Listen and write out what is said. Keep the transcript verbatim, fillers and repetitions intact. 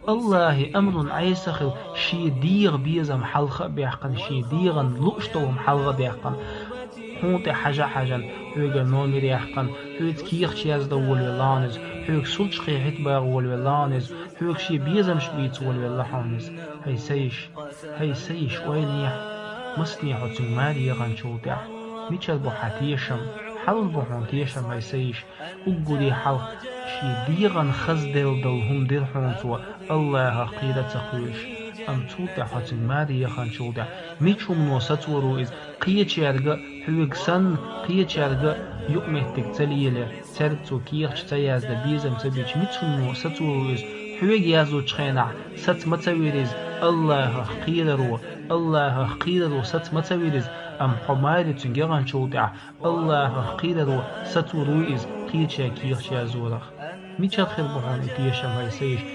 Аллахьи амрун Ӏеса хила, шен дегӀан безам хьалха а баьккхина, шен дегӀан лууш долу хӀума хьалха а баьккхина, хьуна тӀе хьажа-хьажан, хьоьгара номер яьккхина, хьоьца кехаташ яздан волавелла хьуна иза, хьоьга сурташ кхехьийта багӀа волавелла хьуна иза, хьоьга шен безамаш бийца волавелла хьуна иза. ХӀай са йиша, хӀай са йиша, ойла ехьа, масане хьо цуьнга маре яханчул тӀаьхьа. Мичара бу хьан тешам? Хьалха бу хьуна тешам, хӀай са йиша. Уггаре хьалха шен дегӀан хазделла долу хӀума дира хьуна цо, Аллахьах кхера а ца кхоьруш. Амма цул тӀаьхьа хьо цуьнга маре яханчул тӀаьхьа, мича хӀумано сацор ву иза, кхечаьрга а, хьоьга санна, кхечаьрга а юкъаметтиг ца лелийна, цаьрга цо кехаташ ца яздан, безам ца бича, мича хӀумано сацор ву иза, хьоьга яздечу хенахь саца ма ца вира иза, Аллахьах кхераро, Аллахьах кхераро саца ма ца вира иза, амма хьо маре цуьнга яханчул тӀаьхьа, Аллахьах кхераро сацор ву иза, кхечаьрга кехаташ яздорах. Мичара хир бу хьуна и тешам, хӀай са йиша?